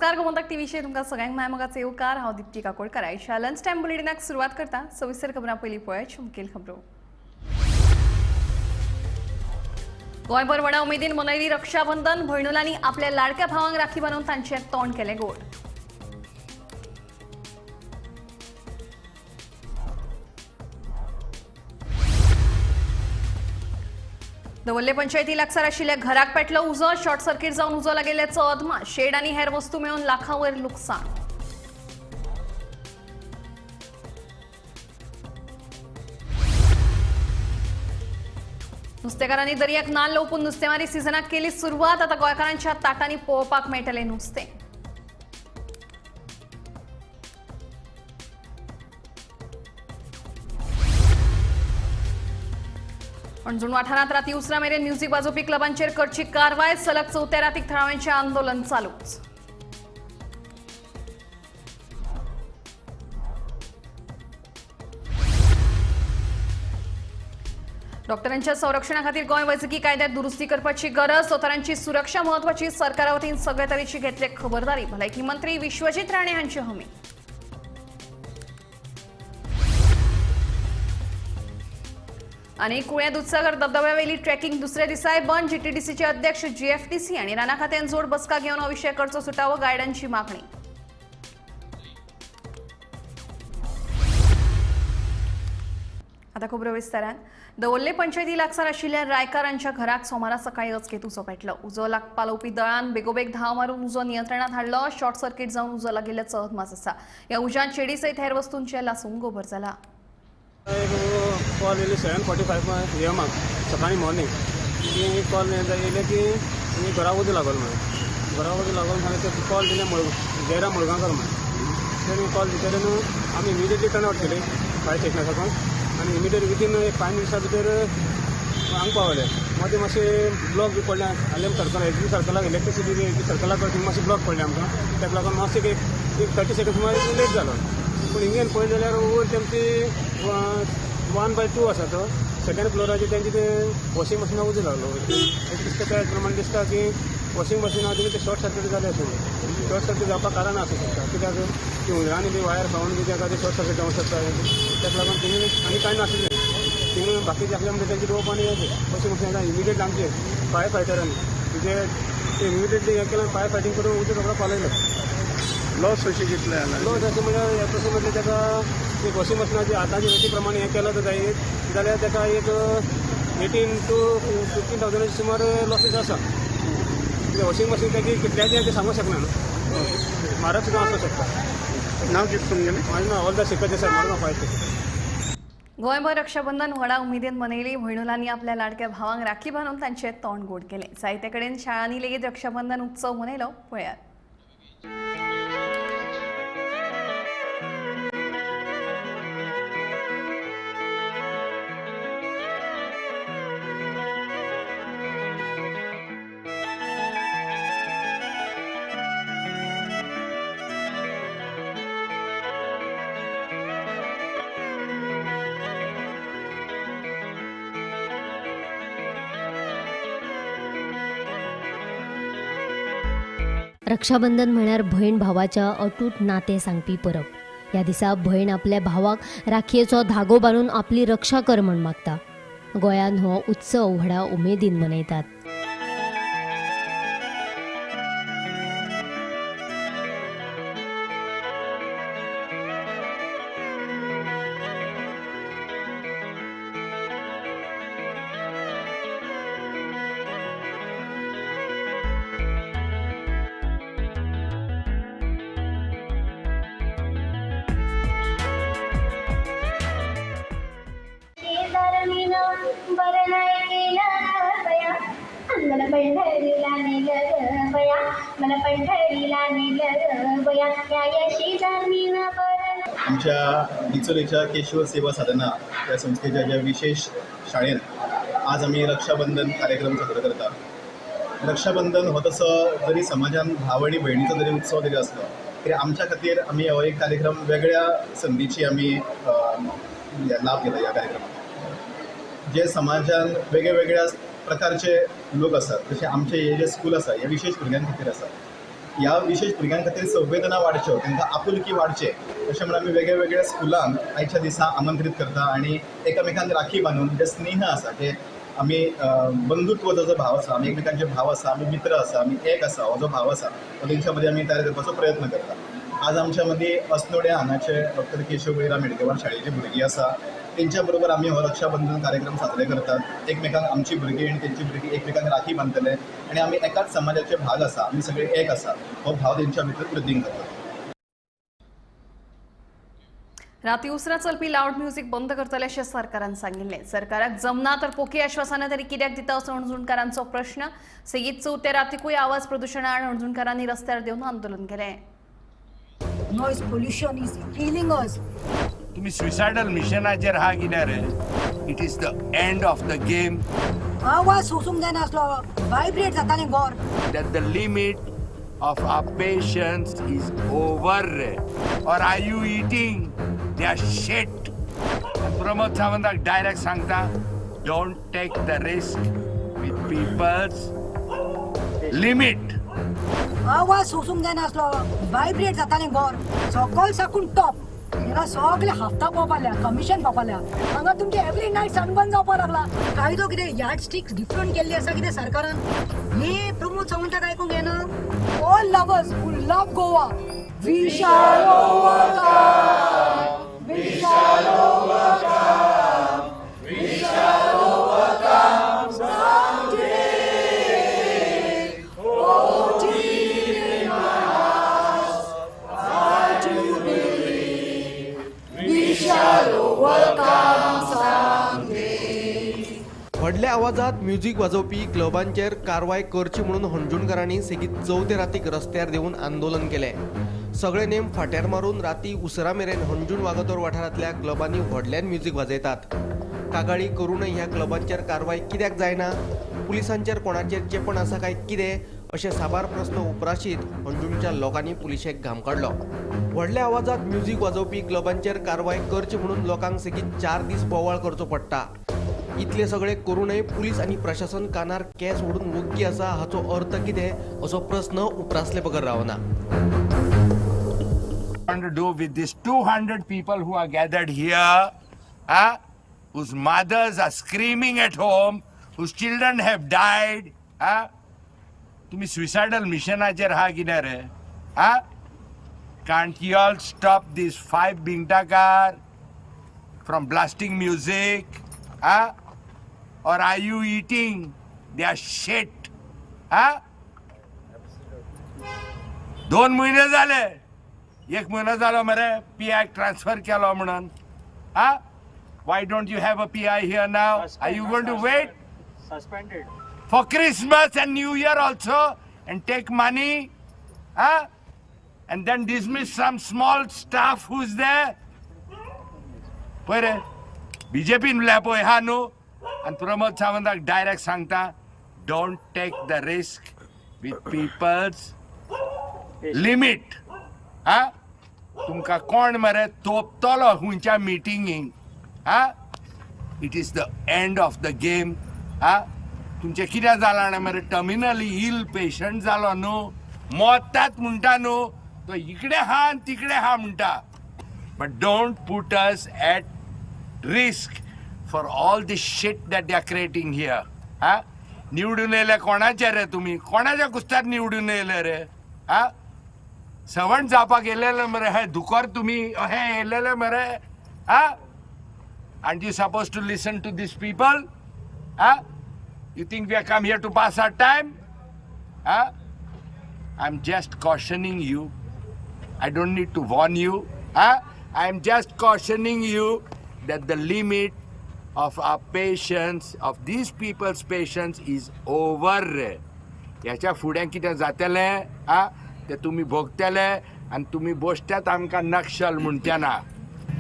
नमस्कार, गोमंतक टीव्हीचेर तुमकां सगळ्यांक माय मोगाचो येवकार. हांव दिप्ती काकोडकर. आयच्या लंच टायम बुलेटिनाक सुरवात करता. सविस्तर खबरां पयलीं पळयात मुखेल खबरो. गोंयभर व्हडा उमेदीन मनयली रक्षाबंधन. भयणुलांनी आपल्या लाडक्या भावांक राखी बांदून तांचें तोंड केलें गोड. दवल्ले पंचायती लागसार आशिल्ल्या घराक पेटलो उजो. शॉर्ट सर्किट जावन उजो लागिल्ल्याचो अदमास. शेड आनी हेर वस्तू मेळून लाखां वयर लुकसाण. नुस्तेकारांनी दर्याक नाल्ल ओपून नुस्तेमारी सिजनाक केली सुरवात. आतां गोंयकारांच्या ताटांनी पळोवपाक मेळटलें नुस्तें. अणजुण वाठारांत राती उसरां मेरेन म्युझिक वाजोवपी क्लबांचेर करची कारवाय. सलग चवथ्या रातीक थळाव्यांचें आंदोलन चालूच. डॉक्टरांच्या संरक्षणा खातीर गोंय वैजकी कायद्यात दुरुस्ती करपाची गरज. दोतोरांची सुरक्षा म्हत्वाची. सरकारा वतीन सगळे तरेची घेतले खबरदारी. भलायकी मंत्री विश्वजीत राणे हांची हमी. आनी कुळ्या दुधसागर धबधब्यावेली ट्रेकिंग दुसऱ्या दिसाय बंद. जीटीडीसीचे अध्यक्ष जीएफडीसी आणि राना खात्यान जोड बसका घेवन हो विशय करचो सुटावो. गायडांची मागणी. आता खबरो विस्तारान. दवल्ले पंचायती लागसार आशिल्ल्या रायकारांच्या घराक सोमारा सकाळी अचकीत उजो पेटलो. उजो पालोवपी दळान बेगोबेग धांव मारून उजो नियंत्रणात हाडलो. शॉर्ट सर्किट जावन उजो लागिल्ल्याचो अदमास आसा. ह्या उज्यांत शेडी सयत हेर वस्तूंचें लासून गोबर जाला. एक कॉल येयली 7:45 एमाक सकाळी मॉर्निंग. ती कॉल येयले की तुमी घरा उजो लागलो म्हणून. घरा उजो लागलो म्हणून ते कॉल दिले जयराम मुळगांवकर म्हणून. तेणी कॉल दितले न्हू आमी इमिडिएटली टर्न आवट केली फायर स्टेशना साकून आनी इमिडिएट विदीन एक 5 मिनट्सां भितर हांगा पावले. मदीं मातशें ब्लॉक बी पडले आलेम सर्कल एच बी सर्कलाक इलेक्ट्रिसिटी बी एच बी सर्कलाक थंय मातशें ब्लॉक पडले आमकां. ताका लागून मातशें एक 30 सेकंड सुमार लेट जालो. पूण इंगेन पळयलें जाल्यार वयर तेमची 1/2 आसा तो सेकंड फ्लोराचेर तेंचे ते वॉशिंग मशिना उजो लागलो. एक दिसता त्या प्रमाणे दिसता की वॉशिंग मशिना ते शॉर्ट सर्किट जालें आसूं. शॉर्ट सर्किट जावपाक कारण आसूं शकता कित्याक ती हुंदरांनी बी वायर खावन बी ताका ते शॉर्ट सर्किट जावंक शकता. ताका लागून तिंगा आनी कांय नाशिल्लें. तिंगा बाकीचे आसले म्हणजे तेंचे रोप आनी वॉशिंग मशिना इमिडिएट आमचे फायर फायटरांनी म्हणजे ते इमिडिएटली हें केलें. फायर फायटींग करून उजो रोकडो पालयलो. लॉस अशें कितलें जाला? लॉस अशें म्हणल्यार तशें म्हटल्यार ताका एक वॉशिंग मशिनाची आतांचे रेटी प्रमाणे हें केलां जायत जाल्यार ताका एक 18 to 15 थावजंडाचे सुमार लॉसीस आसा. वॉशिंग मशीन ताची कितल्याचें तें सांगूंक शकना न्हू, म्हारग सुद्दां आसूंक शकता. नांव कितें तुमगेलें? म्हाजें नांव हवलदार शेखर देसाय, मडगांव फायर स्टेशन. गोंयभर रक्षाबंधन व्हडा उमेदीन मनयली. भयणुलांनी आपल्या लाडक्या भावांक राखी बांदून तांचें तोंड गोड केलें. जायते कडेन शाळांनी लेगीत रक्षाबंधन उत्सव मनयलो. पळयात. रक्षाबंधन म्हळ्यार भयण भावाच्या अटूट नातें सांगपी परब. ह्या दिसा भयण आपल्या भावाक राखयेचो धागो बांदून आपली रक्षा कर म्हण मागता. गोंयांत हो उत्सव व्हडा उमेदीन मनयतात. आमच्या डिचोलेच्या केशव सेवा साधना ह्या संस्थेच्या ज्या विशेष शाळेंत आज आमी रक्षाबंधन कार्यक्रम साजरो करता. रक्षाबंधन हो तसो जरी समाजान भाव आनी भयणीचो जरी उत्सव जरी आसलो तरी आमच्या खातीर आमी हो एक कार्यक्रम वेगळ्या संदीची आमी लाभ घेता. ह्या कार्यक्रमाक जे समाजान वेगळे वेगळ्या प्रकारचे लोक आसात, जशे आमचे हे जे स्कूल आसा हे विशेष भुरग्यां खातीर आसा. ह्या विशेश भुरग्यां खातीर संवेदना वाडच्यो, तांकां आपुलकी वाडचें अशें म्हणून आमी वेगळ्या स्कुलांक आयच्या दिसा आमंत्रीत करता आनी एकामेकांक राखी बांदून जे स्नेह आसा, जे आमी बंधुत्वाचो जो भाव आसा, आमी एकमेकांचे भाव आसा, आमी मित्र आसा, आमी एक आसा, हो जो भाव आसा तो तेंच्या मदीं आमी तयार करपाचो प्रयत्न करता. आज आमच्या मदीं अस्नोड्या हांगाचे डॉक्टर केशव बळीराम हेडगेवार शाळेची भुरगीं आसा, तेंच्या बरोबर आमी हो रक्षाबंधन कार्यक्रम साजरे करतात. एकमेकांक आमची भुरगीं आनी तेंची भुरगीं एकमेकांक राखी बांदतले आनी आमी एकाच समाजाचे भाग आसा, आमी सगळे एक आसा, हो भाव तेंच्या भितर वृद्धींग करतात. राती उसरां चलपी लावड म्युझिक बंद करतले अशें सरकारान सांगिल्लें. सरकाराक जमना तर पोकी आश्वासनां तरी कित्याक दिता असो हणजूणकारांचो प्रश्न. सेगीत चवथे रातीकूय आवाज प्रदुशणा आड हणजूणकारांनी रस्त्यार देंवन आंदोलन केलें. Noise pollution is killing us. तुम्ही सुसायडल मिशनाचेर हा कितें रे? It is the end of the game. आवाज सोसूंक जायनासलो, वायब्रेट जातालें घर. That the limit of our patience is over रे. Or are you eating their shit? Pramod सावंताक direct सांगता, don't take the risk with people's limit. आवाज सोसूंक जायनासलो, vibrate जातालें घर. सकल साकून टॉप हांगा सगळे हप्ता पावपा लागल्या, कमिशन पावपा लागल्या. हांगा तुमचे एवरी नायट सनबर्न जावपाक लागला. कायदो कितें यार्ड स्टिक्स डिफरंट केल्ली आसा कितें सरकारान? हे प्रमोद सावंताक आयकूंक येना. All lovers who love Goa, we shall overcome, we shall overcome, we shall overcome someday. Oh, deep in my heart, I do believe we shall overcome someday. व्हडल्या आवाजात म्युझिक वाजोवपी क्लबांचेर कारवाय करची म्हणून हणजूणकारांनी सेगीत चवथे रातीक रस्त्यार देंवून आंदोलन केलें. सगळे नेम फाट्यार मारून राती उसरां मेरेन हणजूण वागातोर वाठारांतल्या क्लबांनी व्हडल्यान म्युझिक वाजयतात. कागाळी करूनय ह्या क्लबांचेर कारवाय कित्याक जायना, पुलिसांचेर कोणाचेर चेपण आसा काय कितें, अशे साबार प्रस्न उप्राशीत हणजूणच्या लोकांनी पुलिशेक घाम काडलो. व्हडल्या आवाजात म्युझिक वाजोवपी क्लबांचेर कारवाय करची म्हणून लोकांक सेगीत 4 दीस बोवाळ करचो पडटा. इतले सगळे करूनय पुलीस आनी प्रशासन कानार केस ओडून वग्गी आसा हाचो अर्थ कितें असो प्रस्न उप्रासले बगर रावना. Want to do with these 200 people who are gathered here, huh? Whose mothers are screaming at home, whose children have died, huh? तुम्ही सुसायडल मिशनाचेर हा कितें रे? हा? Can't you all stop this 5 बिंगटाकार from blasting music? Huh? Or are you eating their shit? Huh? 2 महिने झाले, 1 महिनो जालो मरे PI transfer केलो म्हणून. हा? Why don't you have a PI here now? Are you going to wait? Suspended. For Christmas and New Year also and take money? Huh? And then dismiss some small staff who's there? पळय रे, बीजेपीन म्हणल्यार पळय हा न्हू. आनी Pramod सावंताक direct सांगता, don't take the risk with people's limit. हा? तुमकां कोण मरे तोपतलो खंयच्या मिटिंगेक. हा? It is the end of the game. हा? तुमचें कितें जालां जाणा मरे, टर्मिनली इल पेशंट जालो न्हू, मोतात म्हणटा न्हू, तो इकडे हा आनी तिकडे हा म्हणटा. But don't put us at risk for all the shit that they are creating here. हा? निवडून येयले कोणाचे रे तुमी? कोणाच्या कुस्तार निवडून येयले रे? हा? सवण जावपाक येयलेले मरे हे दुकोर तुमी, हे येयलेले मरे. हा? Aren't you supposed to listen to these people? Huh? You think we have come here to pass our time? Huh? I'm just cautioning you. I don't need to warn you. Huh? I'm just cautioning you that the limit of our patience, of these people's patience is over. ह्याच्या फुडें कितें जातलें आ तें तुमी भोगतले आनी तुमी बसतात आमकां नक्षल म्हणचे ना.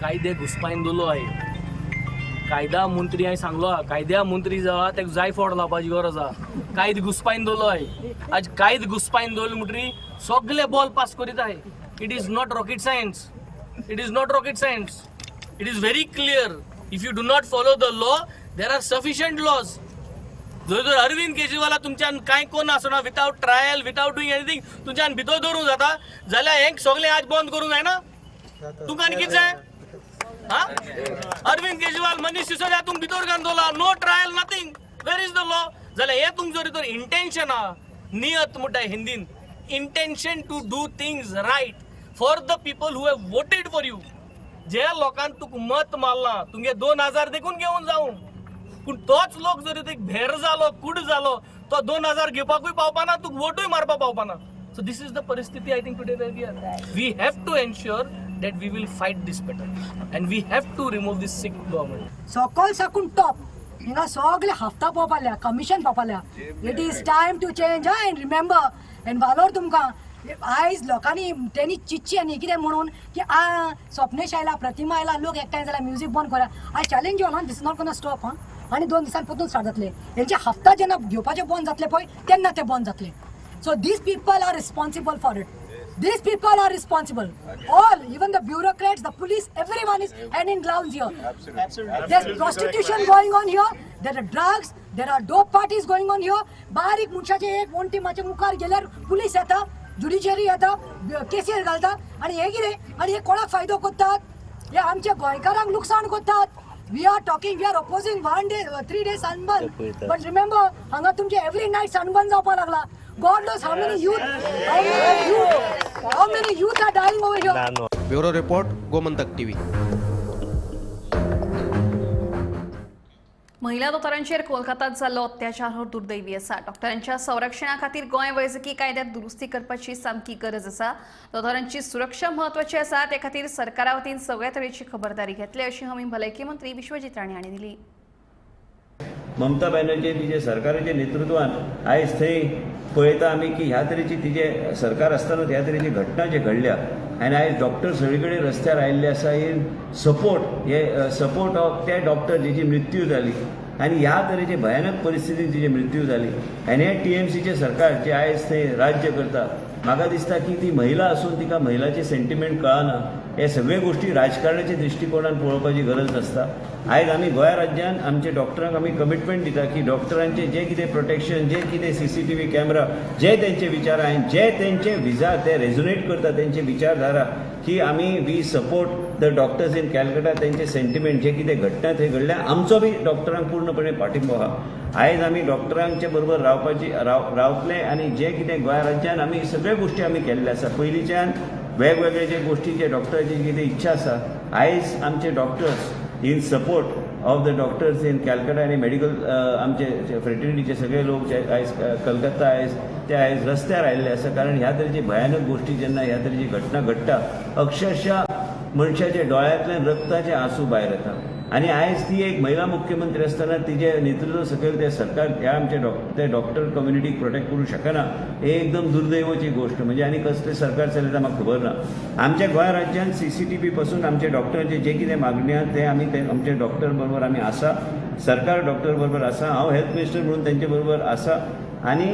कायदे घुसपायन दवरलो आहे. कायदा मंत्री हांवें सांगलो आहा, कायद्या मंत्री जो आहा तेका जाय फोड लावपाची गरज आहा. कायदे घुसपायन दवरलो आहे. आज कायदे घुसपायन दवरले म्हणटरी सगळे बॉल पास करीत आहे. It is not rocket science. It is not rocket science. It is very clear. If you do not follow the law, there are sufficient laws. जर जर अरविंद केजरीवाला तुमच्यान कांय कोण आसना, without trial, without doing anything तुमच्यान भितर दवरूंक जाता जाल्यार हेंक सगळें आज बंद करूंक जायना? तुमकां आनी कितें जाय? हा, अरविंद केजरीवाल, मनीष सिसोदिया तुमकां भितर घालून दवरला, no trial, nothing. Where is the law? जाल्यार हें तुमचो जरी तर इंटेन्शन आहा, नियत म्हणटा हिंदीन, intention to do things right for the people who have voted for you. जे लोकांक तुका मत मारलां, तुमगे 2000 देखून घेवन जावं, पूण तोच लोक जरी तुका भेर जालो, कूड जालो, तो 2000 घेवपाकूय पावपाना, तुका वोटूय मारपाक पावपाना. सो this is the परिस्थिती I think today where we are. We have to ensure that we will fight this battle and we have to remove this sick government. सकल साकून टॉप हिंगा सगळे हफ्ता पोवपा लागल्या, कमिशन पोवपा लागल्या. It is time to change. And remember and वालोर तुमकां आयज लोकांनी तेणी चिंतचें न्ही कितें म्हणून की आ स्वप्नेश आयला, प्रतिमा आयला, लोक एकठांय जाल्यार म्युजीक बंद करा. I challenge you, this is not gonna stop. हा, आनी 2 दिसान परतून स्टार्ट जातले. हेंचे हफ्ता जेन्ना घेवपाचे बंद जातले पळय तेन्ना ते बंद जातले. So these people are responsible for it. These people are responsible. All, even the bureaucrats, the police, everyone is hand in gloves here. There's prostitution going on here. There are drugs. There are dope parties going on here. बारीक मनशाचे एक वण्टी मातशे मुखार गेल्यार police येता, judiciary येता, केसीर घालता. आनी हे कितें? आनी हे कोणाक फायदो करतात? हे आमच्या गोंयकारांक लुकसाण करतात. We are talking, we are opposing 1 day, 3 day sunburn. But remember, हांगा तुमचे एवरी नायट सनबर्न जावपाक लागला. God knows how many youth, how many youth, how many youth are dying over here. Bureau report, Gomantak TV. महिला दोतोरांचेर कोलकातात जाल्लो अत्याचार हो दुर्दैवी आसा. डॉक्टरांच्या संरक्षणा खातीर गोंय वैजकी कायद्यात दुरुस्ती करपाची सामकी गरज आसा. दोतोरांची सुरक्षा म्हत्वाची आसा, ते खातीर सरकारा वतीन सगळे तरेची खबरदारी घेतली अशी हमी भलायकी मंत्री विश्वजीत राणे हांणी दिली. ममता बॅनर्जी तिचे सरकाराच्या नेतृत्वान आयज थंय पळयता आमी की ह्या तरेची तिचे सरकार आसतना ह्या तरेची घटना जे घडल्या आनी आयज डॉक्टर सगळे कडेन रस्त्यार आयिल्ले आसा इन सपोर्ट, हे सपोर्ट ऑफ ते डॉक्टर जेची मृत्यू जाली आनी ह्या तरेचे भयानक परिस्थितीन तिची मृत्यू जाली. आनी हे टीएमसीचे सरकार जे आयज थंय राज्य करता, म्हाका दिसता की ती महिला आसून तिका महिलाचे सेंटिमेंट कळना. हे सगळे गोश्टी राजकारणाच्या दृश्टिकोणान पळोवपाची गरज नासता. आयज आमी गोंया राज्यान आमचे डॉक्टरांक आमी कमिटमेंट दिता की डॉक्टरांचे जे कितें प्रोटेक्शन, जे कितें सीसीटीव्ही कॅमेरा, जे तेंचे विचार आनी जे तेंचे विजा ते रेजोनेट करता तेंचे विचारधारा की आमी we support the doctors in Calcutta. तेंचे सेंटिमेंट जे कितें घटना थंय घडल्या आमचो बी डॉक्टरांक पूर्णपणे पाठिंबो आहा. आयज आमी डॉक्टरांचे बरोबर रावपाची रावतले आनी जे कितें गोंया राज्यान आमी सगळ्यो गोश्टी आमी केल्ले आसा. पयलींच्यान वेगवेगळे जे गोश्टी जे डॉक्टराची कितें इच्छा आसा, आयज आमचे doctors in support of the doctors in Calcutta आनी मेडिकल आमचे फ्रेटर्निटीचे सगळे लोक जे आयज कलकत्ता आयज ते आयज रस्त्यार आयिल्ले आसा. कारण ह्या तरेची भयानक गोश्टी जेन्ना ह्या तरेची घटना घडटा, अक्षरशः मनशाच्या दोळ्यांतल्यान रक्ताचे आंसू भायर येता. आनी आयज ती एक महिला मुख्यमंत्री आसतना तिजे नेतृत्व सकयल ते सरकार ह्या आमचे ते डॉक्टर कम्युनिटीक प्रोटेक्ट करूंक शकना, हे एकदम दुर्दैवाची गोश्ट. म्हणजे आनी कसलें सरकार चलयता म्हाका खबर ना. आमच्या गोंय राज्यान सीसीटीव्ही पासून आमचे डॉक्टरांचे जे कितें मागणी आहा ते आमी ते आमचे डॉक्टर बरोबर आमी आसा, सरकार डॉक्टर बरोबर आसा, हांव हेल्थ मिनिस्टर म्हणून तेंचे बरोबर आसा. आनी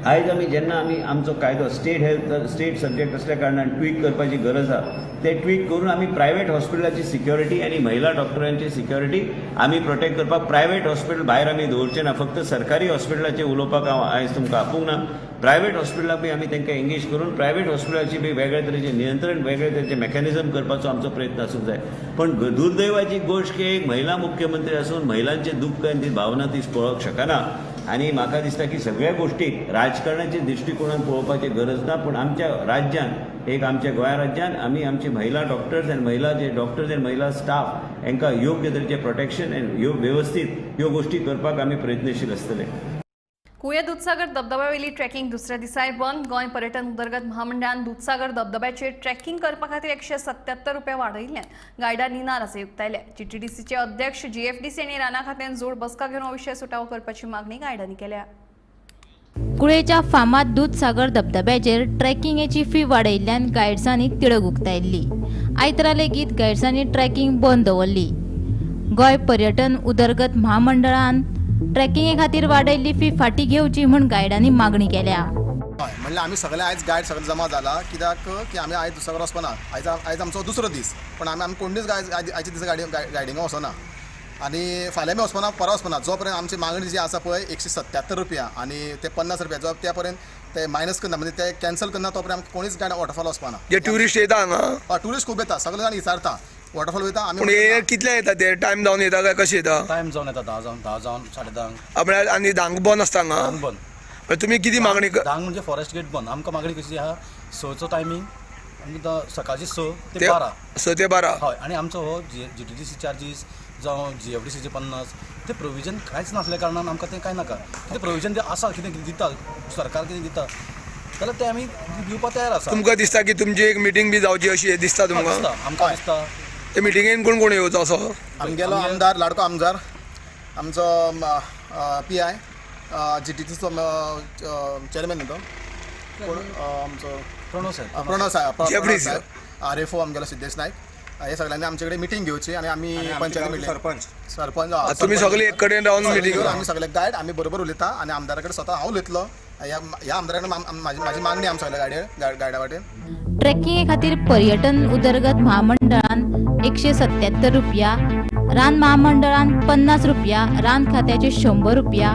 आयज आमी जेन्ना आमी आमचो कायदो स्टेट हेल्थ स्टेट सब्जेक्ट असल्या कारणान ट्वीक करपाची गरज आहा, ते ट्वीक करून आमी प्रायवेट हॉस्पिटलाची सिक्युरिटी आनी महिला डॉक्टरांची सिक्युरिटी आमी प्रोटेक्ट करपाक प्रायवेट हॉस्पिटल भायर आमी दवरचे ना. फक्त सरकारी हॉस्पिटलाचें उलोवपाक हांव आयज तुमकां आपोवंक ना. प्रायवेट हॉस्पिटलाक बी आमी तांकां एंगेज करून प्रायवेट हॉस्पिटलाची बी वेगळे तरेचें नियंत्रण, वेगळे तरेचें मॅकॅनिजम करपाचो आमचो प्रयत्न आसूंक जाय. पण दुर्दैवाची गोश्ट की एक महिला मुख्यमंत्री आसून महिलांचें दुख्ख आनी ती भावना ती पळोवंक शकना. आनी म्हाका दिसता की सगळ्या गोश्टी राजकारणाच्या दृश्टिकोणान पळोवपाची गरज ना, पूण आमच्या राज्यान एक आमच्या गोंया राज्यान आमी आमची महिला डॉक्टर्स आनी महिला जे डॉक्टर्स आनी महिला स्टाफ हांकां योग्य तरेचें प्रोटेक्शन आनी वेवस्थीत ह्यो गोश्टी करपाक आमी प्रयत्नशील आसतले. कुळ्या दुधसागर धबधब्यावेली ट्रेकिंग दुसऱ्या दिसाय बंद. गोंय पर्यटन उदरगत महामंडळान दुधसागर धबधब्याचेर ट्रेकिंग करपा खातीर 177 रुपया वाडयिल्ल्यान गायडांनी नाराजी उक्तायल्या. जीटीडीसीचे अध्यक्ष जीएफडीसी आनी राना खात्यान जोड बसका घेवन हो विशय सुटावो करपाची मागणी गायडांनी केल्या. कुळेच्या फामाद दुधसागर धबधब्याचेर ट्रेकिंगेची फी वाडयिल्ल्यान गायड्सांनी तिडक उक्तायल्ली. आयतारा लेगीत गायड्सांनी ट्रेकिंग बंद दवरली. गोंय पर्यटन उदरगत महामंडळान ट्रेकिंगे खातीर वाडयल्ली फी फाटी घेवची म्हूण गायडांनी मागणी केल्या. हय, म्हणल्यार आमी सगळे आयज गायड सगळे जमा जाला कित्याक की आमी आयज दुसरो वचपाना. आयज आमचो दुसरो दीस, पूण आमी कोण दीस आयच्या दिसा गायडिंगा वचना. आनी फाल्यां बी वचपाना, परवां वचपाना, जो पर्यंत आमची मागणी जी आसा पळय 177 रुपया आनी ते 50 रुपया जो त्या पर्यंत ते मायनस करना, म्हणजे ते कॅन्सल करना, तो पर्यंत आमकां कोणीच गायड वॉटरफॉल वचपाना. जे ट्युरिस्ट येता हांगा, हय ट्युरिस्ट खूब येता, सगळे जाण विचारता वॉटरफॉल वयता आमी. पूण हे कितले येता ते टायम जावन येता काय कशें येता? टायम जावन येता, 10 जावन, 10 जावन 10:30. म्हळ्यार आनी 10 बंद आसता हांगा? 10 बंद. तुमी कितें मागणी? 10 म्हणजे फॉरेस्ट गेट बंद. आमकां मागणी कशी आहा, 6चो टायमींग सकाळची 6 ते 12, 6 ते 12. हय. आनी आमचो हो GTDC charges जावं GFDCचे 50 ते प्रोविजन कांयच नासल्या कारणान आमकां तें कांय नाका. कितें प्रोविजन जें आसा, कितें दिता सरकार, कितें दिता जाल्यार तें आमी दिवपाक तयार आसा. तुमकां दिसता की तुमची एक मिटींग बी जावची अशी दिसता तुमकां? दिसता, आमकां दिसता. ते मिटिंगेन कोण कोण येवचो असो? आमगेलो आमदार, लाडको आमदार, आमचो PI, GTDCचो चेअरमॅन तो कोण आमचो प्रणव साहेब, प्रणव साहेब, RFO आमगेलो सिद्धेश नायक, हे सगळ्यांनी आमचे कडेन मिटींग घेवची आनी आमी पंचायती मिटींग, सरपंच, तुमी सगळे एक कडेन रावन मिटींग, आमी सगळे गायड आमी बरोबर उलयता आनी आमदारा कडेन स्वता हांव उलयतलो. ह्या आमदारा कडेन म्हाजी मागणी आमच्या सगळ्या गायडा वाटेन. ट्रेकिंगे खातीर पर्यटन उदरगत महामंडळान 177 रुपया, रान महामंडळान 50 रुपया, रान खात्याचे 100 रुपया,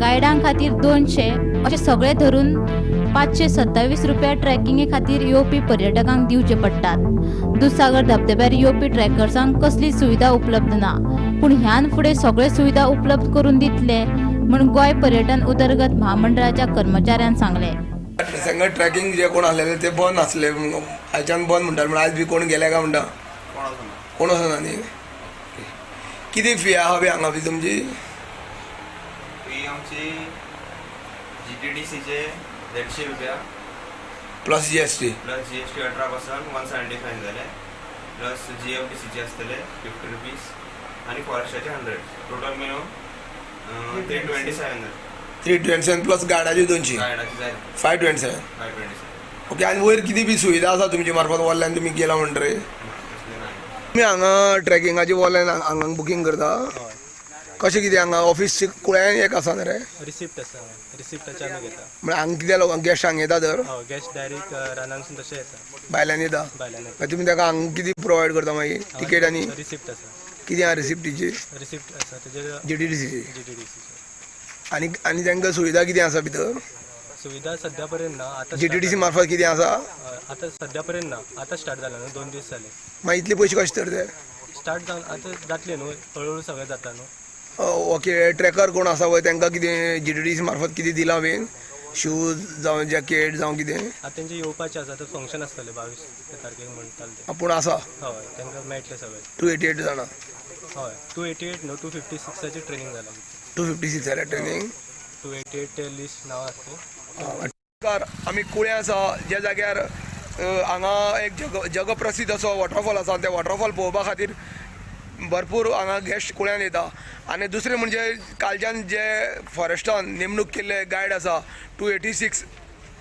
गायडां खातीर 200 अशे सगळे धरून 527 रुपया ट्रेकिंगे खातीर येवपी पर्यटकांक दिवचे पडटात. दुधसागर धबधब्यार येवपी ट्रेकर्सांक कसली सुविधा उपलब्ध ना, पूण ह्यान फुडें सगळे सुविधा उपलब्ध करून दितले म्हूण गोंय पर्यटन उदरगत महामंडळाच्या कर्मचाऱ्यान सांगलें. ट्रेकिंग जे कोण आसलेले ते बंद आसले, आयच्यान बंद म्हणटाले, म्हण आयज बी कोण गेले काय म्हणटा? कोण वचना न्ही. कितें फी आहा बी हांगा बी तुमची? फी आमची GTDCचे 150 रुपया प्लस GST, plus GST 18%, 175 जाले, प्लस GFDCचे आसतले 50 रुपीज आनी फॉरेस्टाचे 100, टोटल मेळून 327. 327 प्लस गायडाचे 200, गायडाचे जाय 527. 527. ओके. आनी वयर कितें बी सुविधा आसा तुमचे मार्फत ऑनलायन तुमी गेला म्हणटरीर? तुमी हांगा ट्रेकिंगाची ऑनलायन हांगा बुकींग करता? कशें कितें हांगा ऑफिस कुळ्यान एक आसा न्ही रे? रिसिप्ट आसा, रिसिप्टाचे आमी घेता. म्हळ्यार हांगा कितें लोकांक गेस्टांक येता तर? हय, गेस्ट डायरेक्ट रानांसून तशें येता, भायल्यान येता. भायल्यान येता. मागीर तुमी ताका हांगा कितें प्रोवायड करता मागीर? तिकेट आनी रिसिप्ट आसा. कितें आहा रिसिप्टीची? रिसिप्ट आसा तेजेर GTDCची. GTDCची. आनी आनी तांकां सुविधा कितें आसा भितर? सुविधा सद्या पर्यंत ना. आतां GTDC मार्फत कितें आसा? आतां सद्या पर्यंत ना, आतां स्टार्ट जाला न्हू, 2 दीस जाले. मागीर इतले पयशे कशे तर ते? स्टार्ट जावन आतां जातले न्हू, हळूहळू सगळें जाता न्हू. ओके. ट्रेकर कोण आसा पळय तांकां कितें GTDC मार्फत कितें दिलां बीन? शूज जावं जॅकेट जावं कितें? आतां तेंचे येवपाचें आसा, आतां फंक्शन आसतलें 22 तारखेक म्हणटाले ते. पूण आसा? हय, तांकां मेळटलें सगळें. 288 जाणां? हय, 288 न्हू, 256 ट्रेनींग जाला. 256 जाल्या ट्रेनींग? 288 ते लिस्ट नांव आसता. आमी कुळें आसा ज्या जाग्यार हांगा एक जगप्रसिद्ध असो वॉटरफॉल आसा, ते वॉटरफॉल पळोवपा खातीर भरपूर हांगा गेस्ट कुळ्यान येता. आनी दुसरें म्हणजे कालच्यान जे फॉरेस्टान नेमणूक केल्ले गायड आसा 286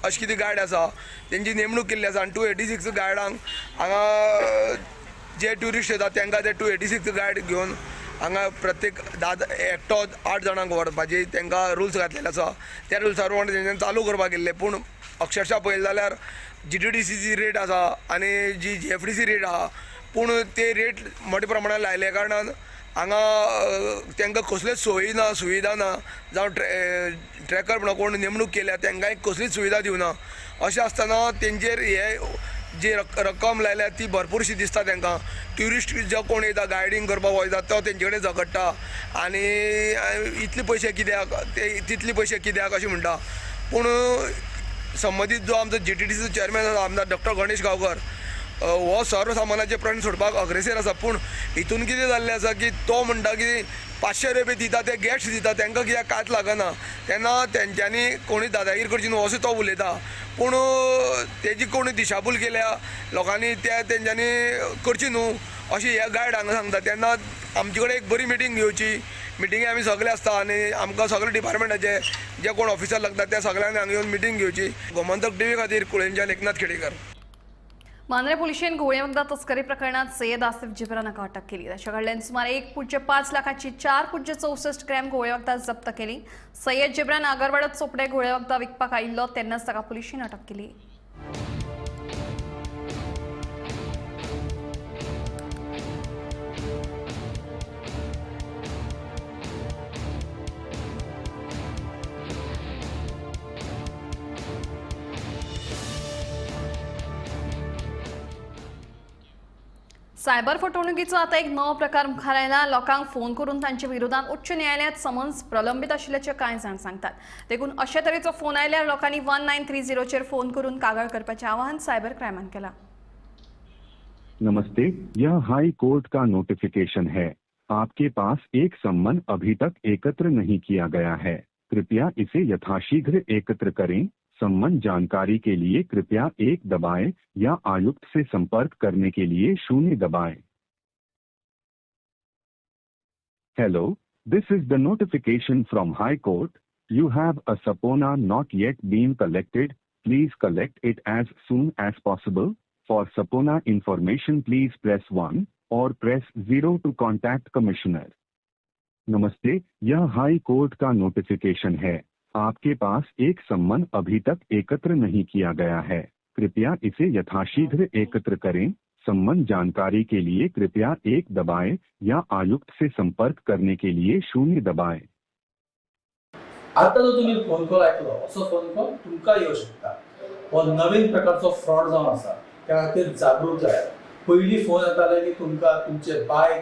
अशें कितें गायड आसा तेंची नेमणूक केल्ली आसा. आनी 286 गायडांक हांगा जे ट्युरिस्ट येता तांकां ते 286 गायड घेवन हांगा प्रत्येक एकटो 8 जाणांक व्हरपाची तांकां रुल्स घातलेले आसा. त्या रुल्सा प्रमाणे तेंच्यांनी चालू करपाक गेल्ले, पूण अक्षरशा पळयलें जाल्यार GTDCची रेट आसा आनी जी GFDC rate आहा, पूण ते रेट मोठ्या प्रमाणान लायल्या कारणान हांगा तांकां कसल्योच सोयी ना, सुविधा ना, जावं ट्रेकर म्हणून कोण नेमणूक केल्या तांकांय कसलीच सुविधा दिवना. अशें आसतना तेंचेर हे जी रक्कम लायल्या ती भरपूरशी दिसता तांकां. ट्युरिस्ट जो कोण येता गायडींग करपाक वयता तो तेंचे कडेन झगडटा आनी इतले पयशे कित्याक, ते तितले पयशे कित्याक अशें म्हणटा. पूण संबंदीत जो आमचो GTDCचो चेअरमॅन आसा आमदार डॉक्टर गणेश गांवकर हो सर्वसामान्याचे प्रश्न सोडपाक अग्रेसर आसा. पूण हितून कितें जाल्लें आसा की तो म्हणटा की 500 रुपये दिता ते गेस्ट दिता तांकां कित्याक कांयच लागना, तेन्ना तेंच्यांनी कोणी दादागिरी करची न्हू असो तो उलयता. पूण तेजी कोणी दिशाभूल केल्या लोकांनी त्या तेंच्यांनी करची न्हू अशें हे गायड हांगा सांगता. तेन्ना आमचे कडेन एक बरी मिटींग घेवची, मिटिंगे आमी सगळे आसता आनी आमकां सगळे डिपार्टमेंटाचे जे कोण ऑफिसर लागता त्या सगळ्यांनी हांगा येवन मिटींग घेवची. गोमंतक टीव्ही खातीर कुळेंच्यान एकनाथ खेडेकर. मांद्रे पुलिशेन घोळे वखदां तस्करी प्रकरणात सय्यद आसिफ जिब्रान हाका अटक केली. ताच्या कडल्यान सुमार 1.5 लाखाची 4.64 ग्रॅम घोळे वखदां जप्त केली. सय्यद जिब्रान आगरवाडत चोपडे घोळे वखदां विकपाक आयिल्लो तेन्नाच ताका पुलिशेन अटक केली. सायबर फटवणुकीचो आता एक नवो प्रकार मुखार आयला. लोकांक फोन करून तांच्या विरोधात उच्च न्यायालयात समन्स प्रलंबित आशिल्ल्याचें कांय जाण सांगतात. देखून अशे तरेचो फोन आयल्यार लोकांनी 1930 चेर फोन करून कागाळ करपाचें आवाहन सायबर क्रायमान केलां. नमस्ते, यह हाई कोर्ट का नोटिफिकेशन है. आपके पास एक सम्मन अभी तक एकत्र नहीं किया गया है, कृपया इसे यथाशीघ्र एकत्र करें. सम्मन जानकारी के लिए कृपया 1 दबाएं या आयुक्त से संपर्क करने के लिए 0 दबाएं. Hello, this is the notification from High Court. You have a subpoena not yet been collected. Please collect it as soon as possible. For subpoena information please press 1 or press 0 to contact commissioner. नमस्ते, यह high court का notification है. आपके pass एक सम्मन अभी तक एकत्र नहीं किया गया है, कृपया इसे यथाशीघ्र एकत्र करें. सम्मन जानकारी के लिए कृपया 1 दबाएं या आयुक्त से संपर्क करने के लिए 0 दबाएं. आता जो तुम्ही फोन कॉल आयकलो असो फोन कॉल तुमकां येवं शकता. हो नवीन प्रकारचो फ्रॉड जावन आसा, त्या खातीर जागृत जायात. पयलीं फोन येताले की तुमकां तुमचे बाय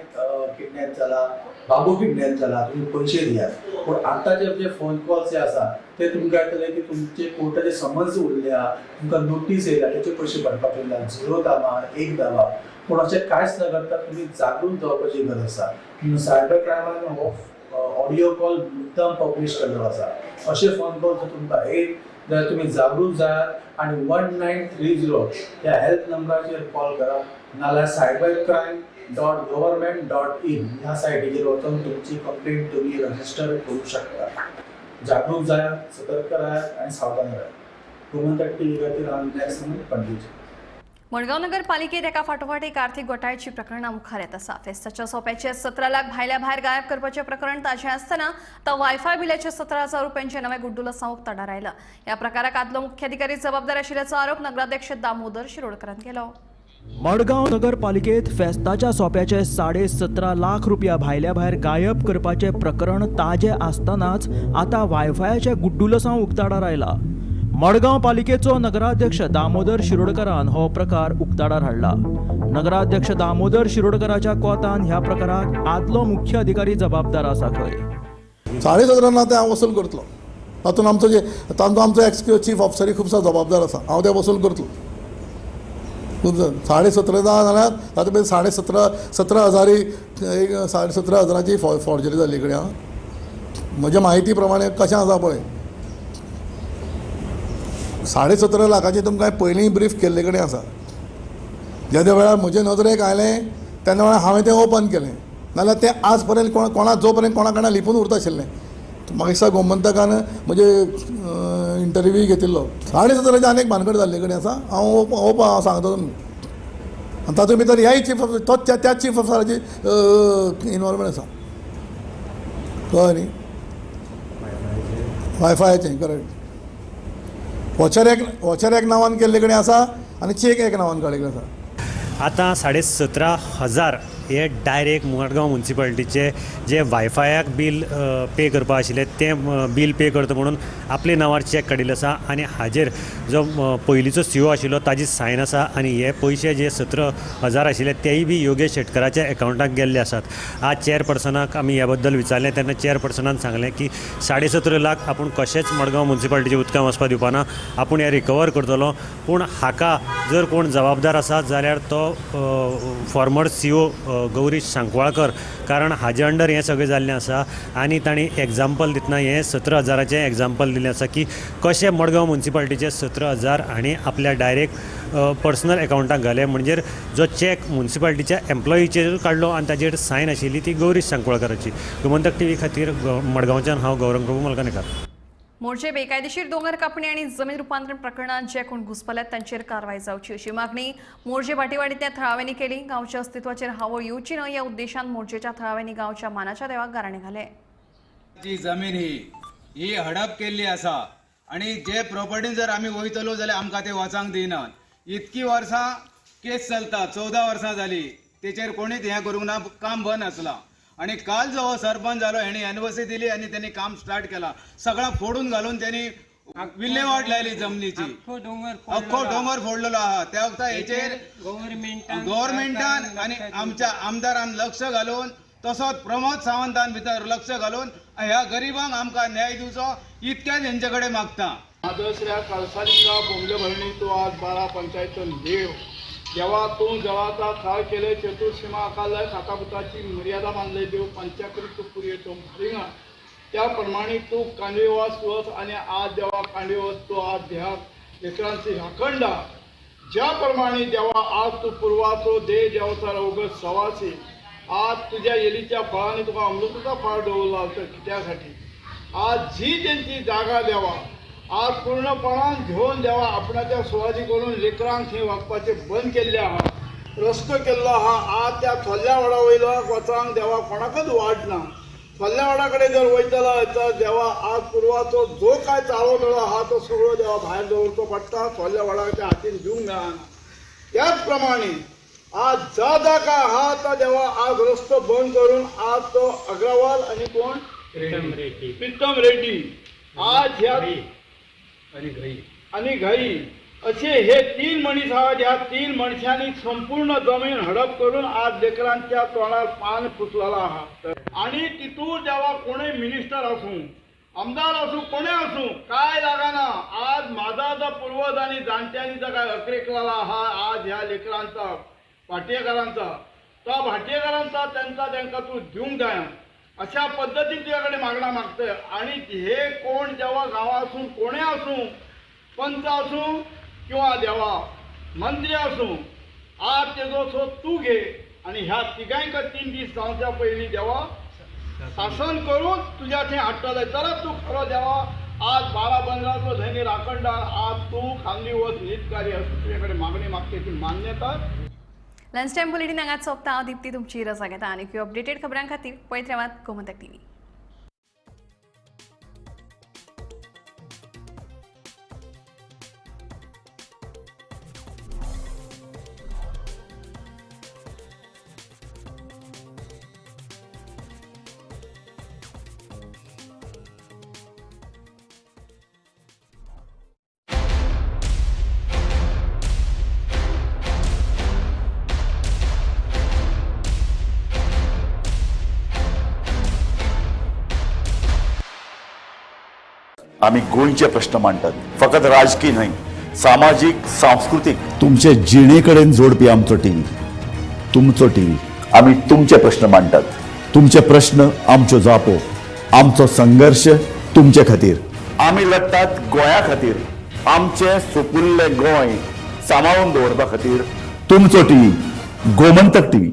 किडनॅप जाला, बाबू किडनॅप जाला, तुमी पयशे दियात. पूण आतांचे जे फोन कॉल्स जे आसा ते तुमकां येतले की तुमचे कोर्टाचे समन्स उरल्या, तुमकां नोटीस येयल्या, तेचे पयशे भरपाक उरल्या, 0 दाबा 1 दाबा. पूण अशें कांयच न करता तुमी जागृत जावपाची गरज आसा. सायबर क्रायमान हो ऑडियो कॉल मुद्दाम पब्लीश केल्लो आसा. अशे फोन कॉल जर तुमकां येत जाल्यार तुमी जागृत जायात आनी 1930 ह्या हेल्प नंबराचेर कॉल करा, नाल्यार cybercrime.government.in ह्या सायटीचेर वचून तुमची कंप्लेंट तुमी रजिस्टर करूं शकता. जागृत जायात, सतर्क राहात आनी सावधान राहात. गोमंतक टीव्ही खातीर हांव विनायक सामंत, पणजीचे. मडगांव नगरपालिकेत एका फाटोफाट एक आर्थीक घोटाळ्याची प्रकरणां मुखार येत आसा. फेस्ताच्या सोप्याचे 17 लाख भायल्या भायर गायब करपाचें प्रकरण ताजें आसतना आतां वायफाय बिलाचे 17,000 रुपयांचे नवे गुड्डुलसांव उक्ताडार आयलां. ह्या प्रकाराक आदलो मुख्याधिकारी जबाबदार आशिल्ल्याचो आरोप नगराध्यक्ष दामोदर शिरोडकरान केलो. मडगांव नगरपालिकेत फेस्ताच्या सोप्याचे 17.5 लाख रुपया भायल्या भायर गायब करपाचें प्रकरण ताजें आसतनाच आतां वायफायाचे गुड्डुलसांव उक्ताडार आयला. मडगांव पालिकेचो नगराध्यक्ष दामोदर शिरोडकरान हो प्रकार उक्ताडार हाडला. नगराध्यक्ष दामोदर शिरोडकराच्या कोतान ह्या प्रकाराक आदलो मुख्य अधिकारी जबाबदार आसा खंय. 17.5 ना ते हांव वसूल करतलो. तातूंत आमचो जे तांचो आमचो एक्स चीफ ऑफिसरूय खुबसो जबाबदार आसा, हांव ते वसूल करतलो. खूब 17.5 जाल्यार तातूंत भितर 17,500 एक 17,500 फॉर्जरी जाल्ली कडेन. आं, म्हज्या म्हायती प्रमाणे कशें आसा पळय, 17.5 लाखाची तुमकां पयलीं ब्रीफ केल्ले कडेन आसा. जेन्ना वेळार म्हजे नदरेक आयलें तेन्ना वेळार हांवें तें ओपन केलें, नाल्यार तें आज पर्यंत कोणा जो पर्यंत कोणा कडल्यान लिपून उरता आशिल्लें. म्हाका दिसता गोमंतकान म्हजे इंटरव्यू घेतिल्लो. 17.5 आनी एक भानगड जाल्ले कडेन आसा. हांव ओपन हांव सांगता तुमकां. आनी तातूंत भितर ह्याय चीफ ऑफिसर तो त्या चीफ ऑफिसराची इनवॉल्वमेंट आसा, कळ्ळें न्ही? वायफायाचें करेक्ट. वॉचर एक नांवान केल्ले कडेन आसा आनी चेक एक नांवान काडिल्ले आसा. आतां 17,500 हे डायरेक्ट मडगांव म्युनिसिपालिटीचे जे वायफायाक बील पे करपा आशिल्लें तें बील पे करता म्हणून आपले नांवार चॅक काडिल्लो आसा आनी हाजेर जो पयलींचो सीओ आशिल्लो ताजी सायन आसा आनी हे पयशे जे 17,000 आशिल्ले तेय बी योगेश शेटकराच्या एकावंटाक गेल्ले आसात. आज चेअरपर्सनाक आमी ह्या बद्दल विचारलें तेन्ना चेअरपर्सनान सांगलें की 17.5 लाख आपूण कशेंच मडगांव म्युनिसिपालिटीच्या उदकांत वचपाक दिवपाना, आपूण हें रिकवर करतलो. पूण हाका जर कोण जबाबदार आसा जाल्यार तो फॉर्मर सीओ गौरीश सांकवाळकर, कारण हाजे अंडर हें सगळें जाल्लें आसा आनी तांणी एग्जाम्पल दितना हें 17,000चें एग्जाम्पल दिलें आसा की कशें मडगांव म्युनिसिपालिटीचे 17,000 हांणी आपल्या डायरेक्ट पर्सनल एकावंटाक घाले, म्हणजे जो चॅक म्युनिसिपालिटीच्या एम्प्लॉईचेर काडलो आनी ताजेर सायन आशिल्ली ती गौरीश सांकवाळकराची. गोमंतक टीव्ही खातीर मडगांवच्यान हांव गौरंग प्रभू मलकानेकर. मोरजे बेकायदेशीर दोंगर कापणी आणि जमीन रूपांतरण प्रकरणात जे कोण घुसपल्यात तांचेर कारवाय जावची अशी मागणी मोरजे भाटीवाडींतल्या थळाव्यांनी केली. गांवच्या अस्तित्वाचेर हावळ येवची न्हय या उद्देशान मोरजेच्या थळाव्यांनी गांवच्या मानाच्या देवाक गाराणें घालें. जी जमीन ही हडप केल्ली आसा आणि जे प्रॉपर्टीन जर आमी वयतलो जाल्यार आमकां ते वचांक दिनात. इतकी वर्सां केस चलता, 14 वर्सां जाली, तेचेर कोणीच हें करूंक ना, काम बंद आसलां. आणि काल जो हो सरपंच जालो हेणी एनओसी दिली आनी त्यांनी काम स्टार्ट केला, सगळा फोडून घालून त्यांनी विल्हेवाट लायली जमनीची, अख्खो दोंगर फोडलेलो आहा. त्या वखता हेचेर गव्हर्मेंटान आनी आमच्या आमदारान लक्ष घालून, तसोच प्रमोद सावंतान भितर लक्ष घालून ह्या गरिबांक आमकां न्याय दिवचो इतक्याच हेंचे कडेन मागता. आदर्शऱ्या कळसालिंगा बोंबले भरणी तूं आज 12 पंचायतन देव देवा तूं जळाचा खाळ केले चतुर्सीमा आकारलय खातापुताची मर्यादा बांदले देव पंचाकृत तूं पुरयतो भरिंगा त्याप्रमाणे तूं कांडीवास वच आनी आज देवा कांडीवस तूं आज ह्या लेकरांची राखंडा. ज्या प्रमाणे देवा आज तूं पुर्वाचो देह देवचा अवगत सवासी आज तुझ्या येलीच्या फळाने तुका अमृताचा फळ दवरला तर कित्यासाठी आज जी त्यांची जागा देवा आज पूर्णपणान घेवन देवा आपणाच्या सुवादी करून लेकरांक थंय वागपाचें बंद केल्लें आहा, रस्तो केल्लो आहा. आज त्या थोडल्या वडा वयलो वचांक देवा कोणाकच वाट ना. थोडल्या वडा कडेन जर वयतलो तर देवा आज पुर्वाचो जो काय चाळो मेळो आहा तो सगळो देवा भायर दवरचो पडटा, थोडल्या वडाच्या हातीन दिवंक मेळना. त्याच प्रमाणे आज जा जा काय आहा तो देवा आज रस्तो बंद करून आज तो अग्रवाल आनी कोण प्रीतम रेड्डी आज ह्या आनी घाई असे हे 3 मनीस आहात. ह्या 3 मनशांनी संपूर्ण जमीन हडप करून आज लेकरांच्या तोंडार पान पुसलेलो आहा. आनी तितूर देवा कोणूय मिनिस्टर आसूं, आमदार आसूं, कोणूय आसूं काय लागना, आज म्हाजा जो पुर्वज आनी जाणट्यांनी जो काय अक्रेकलेलो आहा आज ह्या लेकरांचा भाटयेकारांचा तो भाटयेकारांचा त्यांचा तांकां तूं दिवंक जाय अशा पद्दतीन तुज्या कडेन मागणा मागतय. आनी हे कोण देवा गांवां आसूं कोणूय आसूं, पंच आसूं किंवा देवा मंत्री आसूं, आज तेजो सो तूं घे आनी ह्या तिगांयक 3 दीस जावच्या पयलीं देवा शासन करून तुज्या थंय हाडटले. तरच तूं खरो देवा आज 12 बंदराचो धनी राखणदार आज तूं खांदी वच नीतकारी अशें तुजे कडेन मागणी मागता ती मान्यता. लंच टायम बुलेटीन हांगाच सोंपता. हांव दीप्ती तुमची रजा घेता आनी अपडेटेड खबरां खातीर पळयत रावात गोमंतक टीव्ही. आम्ही गोंयचे प्रश्न मांडटात, फकत राजकीय न्हय, सामाजीक, सांस्कृतीक, तुमचे जिणे कडेन जोडपी आमचो टीव्ही, तुमचो टीव्ही. आम्ही तुमचे प्रश्न मांडटात, तुमचे प्रश्न आमच्यो जापो, आमचो संघर्श तुमचे खातीर. आमी लढटात गोंया खातीर, आमचें सुपुल्लें गोंय सांबाळून दवरपा खातीर. तुमचो टीव्ही, गोमंतक टीव्ही.